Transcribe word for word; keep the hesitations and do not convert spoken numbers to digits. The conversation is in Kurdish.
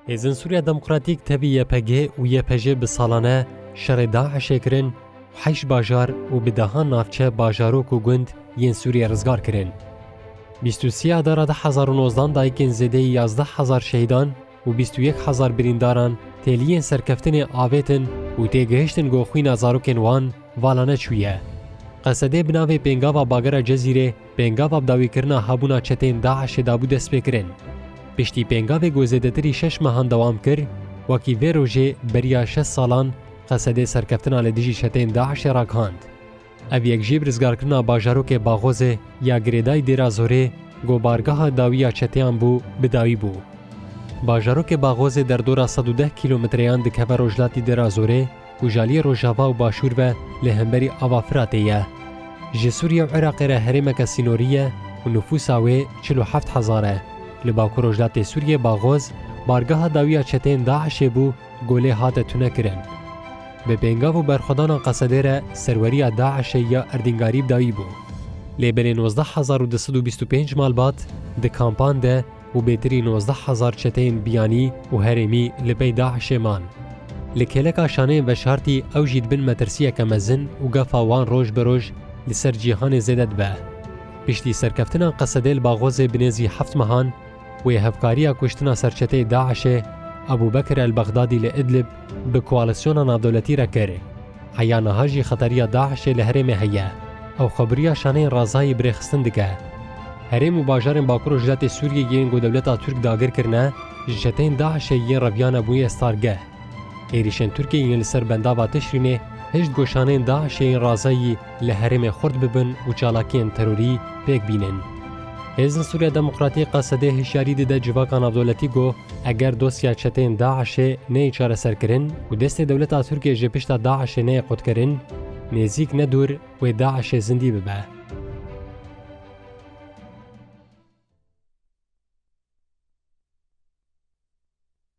Hêzên Sûriya Demokratîk tevî Y P G û Y P J bi salane şerê DAIŞê kirin û heşt bajar û bi dehan navçe, bajarok û gund yên Sûriyê rizgar kirin. Bîst û sê Adara du hezar û nozdan dayikên zêdeyî yazdeh hezar şehîdan û bîst û yek hezar birîndaran têliyên serkeftinê avêtin û têgihiştin ku xwîna zarokên wan vala neçûye. Qesedê bi navê pêngava Bagera Cezîrê pêngava bidawîkirina hebûna çeteyên DAIŞê dabû destpêkirin. Piştî pêngavê ku zêdetirî şeş mehan dewam kir, wekî vê rojê beriya şeş salan Qesedê serkeftina li dijî çeteyên DAIŞê ragihand. Ev yek jî bi rizgarkirina bajarokê Baxozê ya girêdayî Dêra Zorê, ku bargeha dawî ya çeteyan bû, bi dawî bû. Bajarokê Baxozê derdora sed û deh kîlometreyan dikeve rojhilatî Dêra Zorê û ji aliyê rojava û başûr ve li hemberî Ava Firatê ye. Ji Sûriye û Iraqê re herêmeke sînorî ye û nifûsa wê çil û heft hezar e. Li bakur rojhilatê Sûriyê Baxoz bargeha dawî ya çeteyên DAIŞê bû, ku lê hate tunekirin. Bi pêngav û berxwedana Qesedê re serweriya DAIŞê ya erdîngarî bi dawî bû. Lê belê nozdeh hezar û du sed û bîst û pênc malbat di kampan de û bêtirî nozdeh hezar çeteyên biyanî û herêmî li pey DAIŞê man. Li kêleka şaneyên veşartî ew jî di bin metirsiyeke mezin û gefa wan roj bi roj li ser cîhanê zêde dibe. Piştî serkeftina Qesedê li Baxozê bi nêzî heft mehan, wê hevkariya kuştina serçeteyê DAIŞê Ebû Bekir el-Bexdadî li Idlib bi koalîsyona navdewletî re kir. Heya niha jî xeteriya DAIŞê li herêmê heye. Ew xwebiriya şaneyên razayî bi rêxistin dike. Herêm û bajarên Bakur û Rojhilatê Sûriyê yên ku dewleta Tirk dagir kirine, ji çeteyên DAIŞê yên reviyane bûye stargeh. Êrîşên Tirkiyê yên li ser bendava Tişrînê hişt ku şaneyên DAIŞê yên razayî li herêmê xurt bibin û çalakiyên terorî pêk bînin. Hêzên Sûriya Demokratîk Qesedê hişyarî dide civaka navdewletî ku eger dosya çeteyên DAIŞê neyê çareserkirin û destê dewleta Tirkiyê ji pişta DAIŞê neyê qutkirin, nêzîk ne dûr wê DAIŞê zindî bibe.